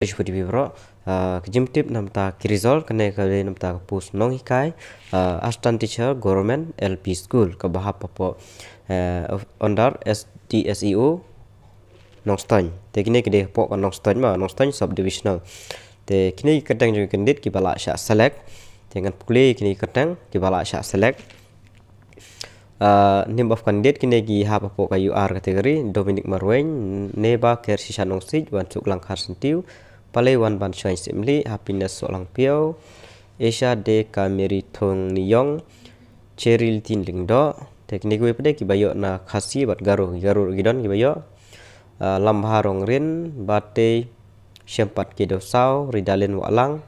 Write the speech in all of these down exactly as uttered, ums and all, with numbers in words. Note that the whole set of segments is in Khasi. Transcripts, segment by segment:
Khublei shibun ïa phi baroh. Ah, ka jingtip namta ki result kane ka dei namta ka post nonghikai, ah, assistant teacher government L P school kaba hap hapoh, eh, under S D S E O Nongstoiñ. Te kine ki dei hapoh ka Nongstoiñ ma, Nongstoiñ subdivisional. Te kine ki kyrteng jong ki candidate kiba la shah select. Te ngan pule kine ki kyrteng kiba la shah select. Uh, name of candidate kine ki hap hapoh ka U R category: Dominic Marwein, Neba Ker Shisha Nongsiej, Wansuk Langkhar Syntiew, Palei Wanban Shngaiñ Syiemlieh, Happiness Sohlangphiaw, Asia De Kamiri Thong Niyong, Cherry Litin Lyngdoh. Te kine kiwei pat de kiba ïoh na Khasi bad Garo, Garo ki don kiba ïoh. Uh, Lambha Rongrin, Batei Shempat K Dewsaw, Ridalin Wahlang,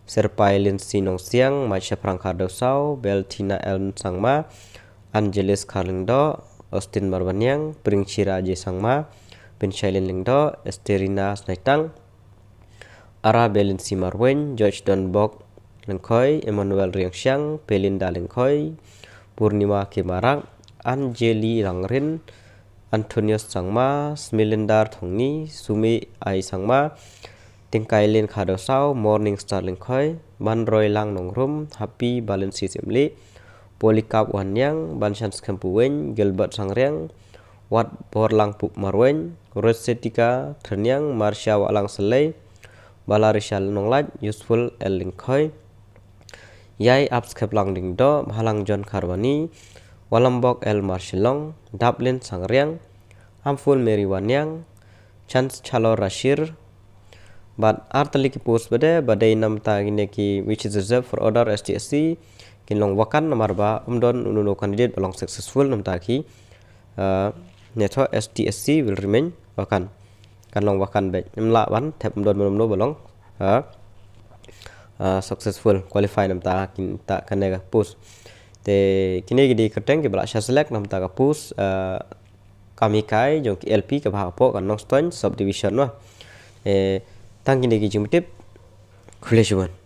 Serpai Lindsay Nongsiang, Maisha Prangkhar Dewsaw, Beltina Ellen Sangma, Angeles Kharlyngdoh, Austin Marbaniang, Pringchira J Sangma, Pinshailin Lyngdoh, Esterina Snaitang, Ara Belinsi Marwein, George Donbok Lyngkhoi, Emmanuel Riangsiang, Pelinda Lyngkhoi, Purnima Kimarak, Anjeli Langrin, Antonius Sangma, Smilindar Thongni, Sumi Ai Sangma, Tingkailin Khadewsaw, Morning Star Lyngkhoi, Banroilang Nongrum, Happy Balinsi Syiemlieh, Polycarp Wanniang, Banshan Skhem Puwein, Gilbert Sangriang, Wat Borlang Pup Marwein, Rosetika Thrniang, Marsha Wahlang Selei, Balarisha Nonglait, Useful L Lyngkhoi, Yai Ap Skeplang Dingdoh, Bhalang John Kharwani, Walambok L Marshilong, Daplin Sangriang, Amful Mary Wanniang, Chance Chalor Rashir. Bad ar tylli ki post ba de, ba dei namta kine ki which is reserved for other S T S C, kin long vacant namar ba ym don uno uno candidate ba long successful namta ki, uh, ne to S T S C will remain vacant. Kan long vacant beit. Ym lah ban thep ym don uno uno ba long, uh, uh, successful, qualify namta kin ta kane ka post. Te kine ki dei kyrteng kiba la shah select namta ka post, uh, kam hikai jong ki L P kaba hapoh ka Nongstoiñ subdivision ma. Eh, tang kine ki jingtip. Khublei shibun.